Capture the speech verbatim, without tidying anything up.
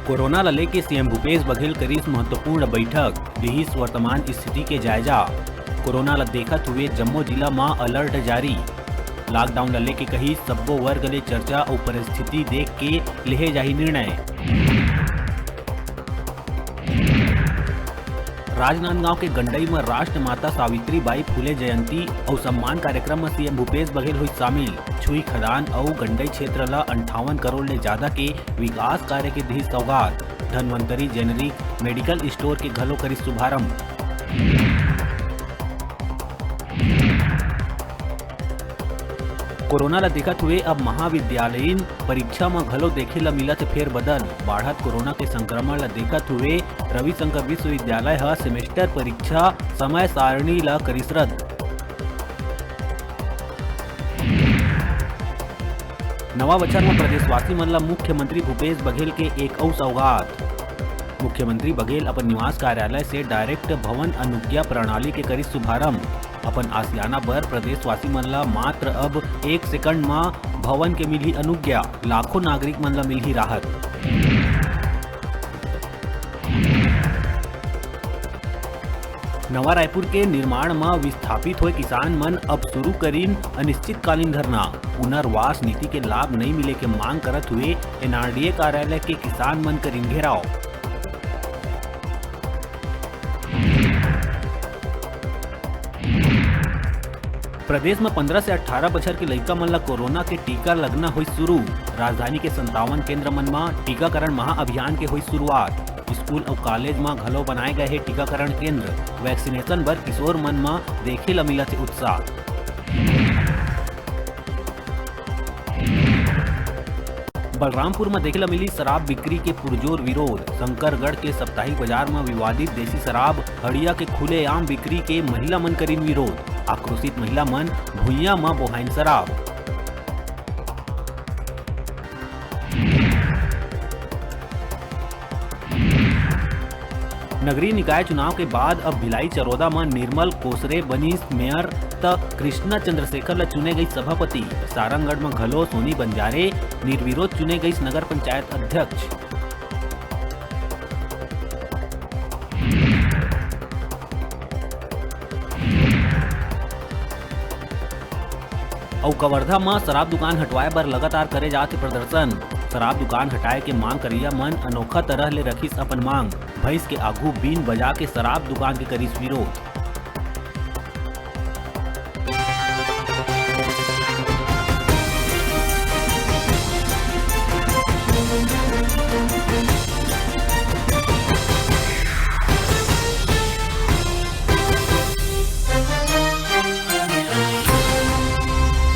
Corona ल लेके CM Bhupesh Baghel करिस महत्वपूर्ण बैठक, लिहिस वर्तमान स्थिति के जायजा। कोरोना ल देखत हुए जम्मो जिला म अलर्ट जारी। लॉकडाउन ल लेके कहिस सब्बो वर्ग ले चर्चा अउ परिस्थिति देख के लेहे जाही निर्णय। राजनांदगांव के गंडई म राष्ट्रमाता सावित्री बाई फुले जयंती अउ सम्मान कार्यक्रम म सीएम भूपेश बघेल होइस शामिल। छुई खदान अउ गंडई क्षेत्र ल अंठावन करोड़ ले जादा के विकास कार्य के दिहिस सौगात। धन्वंतरी जेनेरिक मेडिकल स्टोर के घलो करिस शुभारंभ। कोरोना ल देखत हुए अब महाविद्यालयीन परीक्षा म घलो देखे ल मिलत हे फेरबदल। बाढ़त कोरोना के संक्रमण ल देखत हुए रविशंकर विश्वविद्यालय ह सेमेस्टर परीक्षा समय सारणी ल करिस रद्द। नवा बछर म प्रदेशवासी मन ल मुख्यमंत्री भूपेश बघेल के एक अउ सौगात। मुख्यमंत्री बघेल अपन निवास कार्यालय से डायरेक्ट भवन अनुज्ञा प्रणाली के करिस शुभारंभ। अपन आशियाना बर प्रदेशवासी मन ल मात्र अब एक सेकंड म भवन के मिलही अनुज्ञा, लाखों नागरिक मन ल मिलही राहत। नवा रायपुर के निर्माण म विस्थापित होए किसान मन अब शुरू करिन अनिश्चितकालीन धरना। पुनर्वास नीति के लाभ नइ मिले के मांग करत हुए एनआरडीए कार्यालय के किसान मन करिन घेराव। प्रदेश म पंद्रह से अठारह बछर के लइका मन ल कोरोना के टीका लगना होइस शुरू। राजधानी के संतावन केंद्र मन म टीकाकरण महाअभियान के होइस शुरुआत। स्कूल अउ कॉलेज म घलो बनाए गए हे टीकाकरण केंद्र। वैक्सीनेशन बर किशोर मन म देखे ल मिलत हे उत्साह। बलरामपुर म देखे ल मिली शराब बिक्री के पुरजोर विरोध। शंकरगढ़ के साप्ताहिक बाजार म विवादित देसी शराब हड़िया के खुलेआम बिक्री के महिला मन करिन विरोध। आक्रोशित महिला मन भुइयां म बोहाइन शराब। नगरीय निकाय चुनाव के बाद अब भिलाई चरोदा म निर्मल कोसरे बनिस मेयर, त कृष्णा चंद्रशेखर ल चुने गई सभापति। सारंगढ़ म घलो सोनी बंजारे निर्विरोध चुने गईस नगर पंचायत अध्यक्ष। अउ कवर्धा म शराब दुकान हटवाए बर लगातार करे जात हे प्रदर्शन। शराब दुकान हटाए के मांग करइया मन अनोखा तरह ले रखिस अपन मांग। भैंस के आघू बीन बजा के शराब दुकान के करिस विरोध।